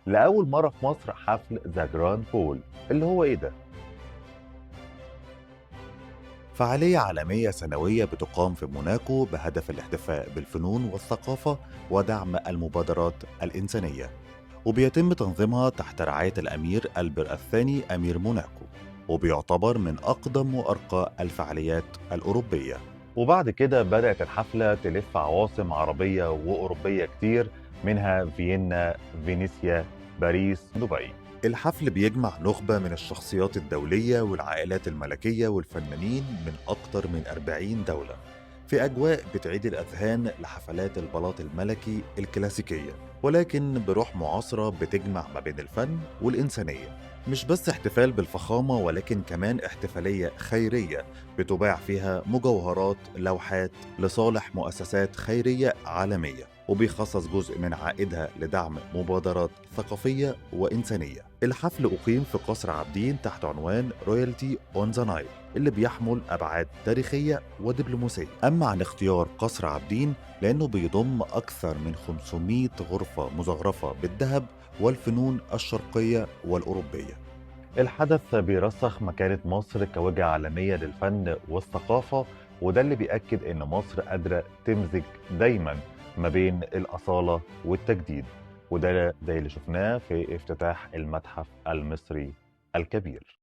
لأول مرة في مصر حفل The Grand Ball، اللي هو إيه ده؟ فعالية عالمية سنوية بتقام في موناكو بهدف الاحتفاء بالفنون والثقافة ودعم المبادرات الإنسانية، وبيتم تنظيمها تحت رعاية الأمير ألبر الثاني أمير موناكو، وبيعتبر من أقدم وأرقى الفعاليات الأوروبية. وبعد كده بدأت الحفلة تلف عواصم عربية وأوروبية كتير، منها فيينا، فينيسيا، باريس، دبي. الحفل بيجمع نخبة من الشخصيات الدولية والعائلات الملكية والفنانين من أكتر من 40 دولة، في أجواء بتعيد الأذهان لحفلات البلاط الملكي الكلاسيكية، ولكن بروح معاصرة بتجمع ما بين الفن والإنسانية. مش بس احتفال بالفخامة، ولكن كمان احتفالية خيرية بتباع فيها مجوهرات، لوحات لصالح مؤسسات خيرية عالمية، وبيخصص جزء من عائدها لدعم مبادرات ثقافية وإنسانية. الحفل أقيم في قصر عابدين تحت عنوان Royalty on the Nile، اللي بيحمل أبعاد تاريخية ودبلوماسية. أما عن اختيار قصر عابدين لأنه بيضم أكثر من 500 غرفة مزخرفة بالذهب والفنون الشرقية والأوروبية. الحدث بيرسخ مكانة مصر كوجهة عالمية للفن والثقافة، وده اللي بيأكد إن مصر قادرة تمزج دايما ما بين الأصالة والتجديد، وده زي اللي شفناه في افتتاح المتحف المصري الكبير.